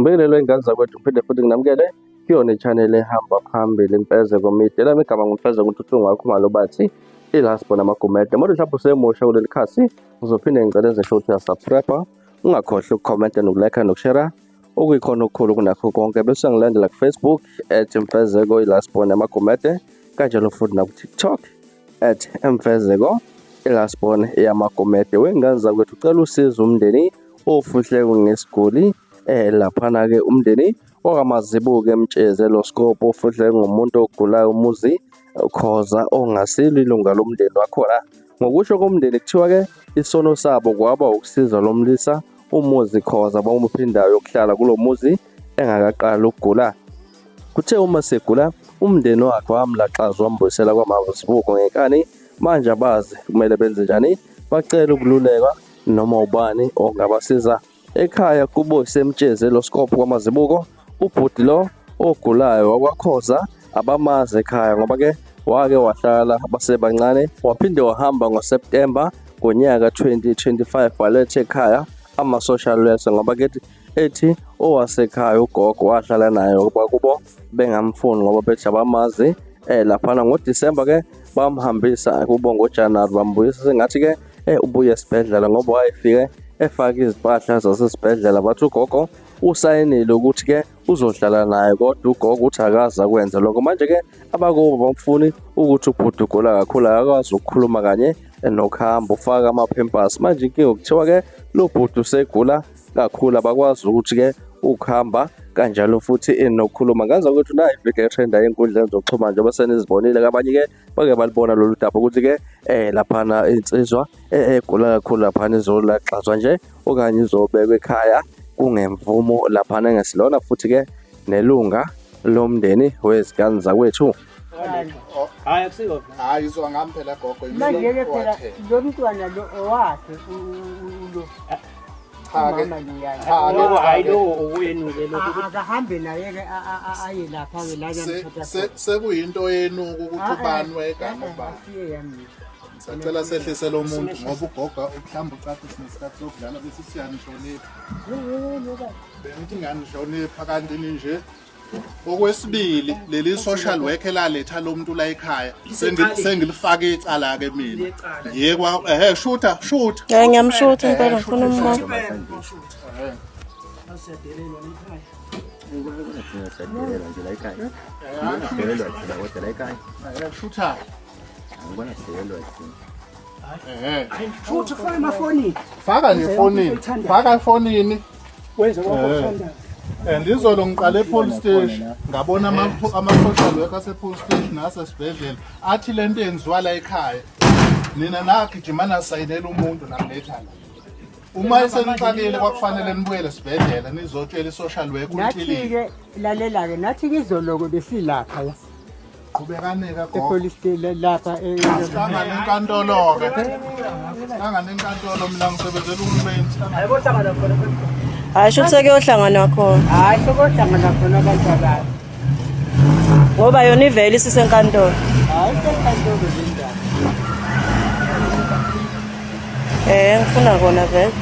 Ngibingelelwe ingane zakwethu ngiphinde futhi nginamukele kuyona i-channel ehamba phambili Imfezeko Media. Elami igama nguMfezeko Ntuthu Ngakhumalo bathi iLast Born Amagumede. Manje mhlawumbe usemusha kuleli khasi ngizophinde ngicele ngisho ukuthi uyasubscribe, ungakhohlwa ukukhomenta nokulike nokushare okuyikhona okukhulu kunakho konke bese ngilandela ku-Facebook at Mfezeko iLast Born Amagumede kanjalo futhi naku-TikTok at Mfezeko iLast Born Yamagumede. Wengane zakwethu ucela usizo umndeni ofuhleke ngesiguli laphana-ke umndeni wakwaMazibuko eMtshezi eLoskop ofuhleke ngumuntu ogulayo umuzi Khoza ongasilo ilunga lomndeni wakhona. Ngokusho komndeni kuthiwa-ke isono sabo kwaba ukusiza lo mlisa uMuzi Khoza bamupha indawo yokuhlala kulo muzi engakaqali ukugula. Kuthe uma segula umndeni wakhe wamlaxaza wambuyisela kwaMazibuko ngenkani. Manje abazi kumele benze njani, bacela ukululekwa noma ubani ongabasiza. Ekhaya kubo iseMtshezi eLoskop kwaMazibuko, ubhuti lo ogulayo wakwaKhoza abamazi ekhaya ngoba ke wake wahlala basebancane waphinde wahamba ngoSeptemba ngonyaka 2025 waletha ekhaya ama-social worker ngoba ke ethi owasekhaya ugogo wahlala naye ngoba kubo bengamfuni ngoba bethi abamazi laphana ngoDisemba ke bamhambisa kubo ngoJanuwari bambuyisa sengathi ke ubuye esibhedlela ngoba wayefike efake izimpahla zasesibhedlela bathi ugogo usayinile ukuthi ke uzohlala naye kodwa ugogo uthi akaze akwenze lokho. Manje ke abakubo bamfuni ukuthi ubhuti ugula kakhulu akakwazi ukukhuluma kanye nokuhamba ufaka ama-pampers. Manje inkinga kuthiwa ke lo bhuti usegula kakhulu abakwazi ukuthi ke ukuhamba kanjalo futhi nokukhuluma. Ngazi ukuthi nayi ividiyo etrenda ey'nkundleni zokuxhumana njengoba senizibonile kabanye ke bake balibona lolu daba ukuthi-ke laphana insizwa egula kakhulu laphana izolaxazwa nje okanye izobekwa ekhaya kungemvumo laphana engesilona futhi-ke nelunga lomndeni wezingane zakwethu. Hayi akusiko. Hayi izwa ngami phela gogo. Manje ke phela lo mntwana lo owakhe lo. Cha ke. Umama loyana. Cha ke. Lokho hayi lo okuyenuke lokho. Akahambe naye ke aye lapha ke la Se- se- Sekuyinto yenuku ukuthi ubani wayegama ubani. Asiye yami. Sacela sehlise lo muntu ngoba ugogo mhlawumbe ucathi sinesikhathi sokudlala bese siyanihlonipha. Bengithi ngiyangihlonipha kanti ninje. Okwesibili leli social work elaletha lo muntu la ekhaya sengilifake icala ke mina. Yekwa ehe shutha shutha. Ya ngiyamshutha impela ngifuna umbona. Siyadelelwa nje la ekhaya. Ngibona sidelelwa thina kodwa la ekhaya. Shutha. Ngibona sidelelwa thina. Ehe. Futhi ufake emafonini. Faka nje efonini. Faka efonini. Wenze konke okuthandayo. And izolo ngiqale e-police station ngabona ama-social worker ase-police station nasesibhedlela athi le nto yenziwa la ekhaya nina nagijima nasayinela umuntu namletha la uma esenixakile kwakufanele nibuyele esibhedlela nizotshela i-social worker Nathi ke lalela ke nathi ke izoloko besilapha la Qhubekaneka gogo. epolice station lapha Sihlangane enkantolo-ke. Sihlangane enkantolo mina ngisebenzela uhulumeni. Hayi bohlangana khona. Hayi sho sekuyohlanganwa khona. Hayi sokohlangana khona abantu abanye. Ngoba yona ivele isisenkantolo. Hayi senkantolo le ndaba. Ngifuna kona vele.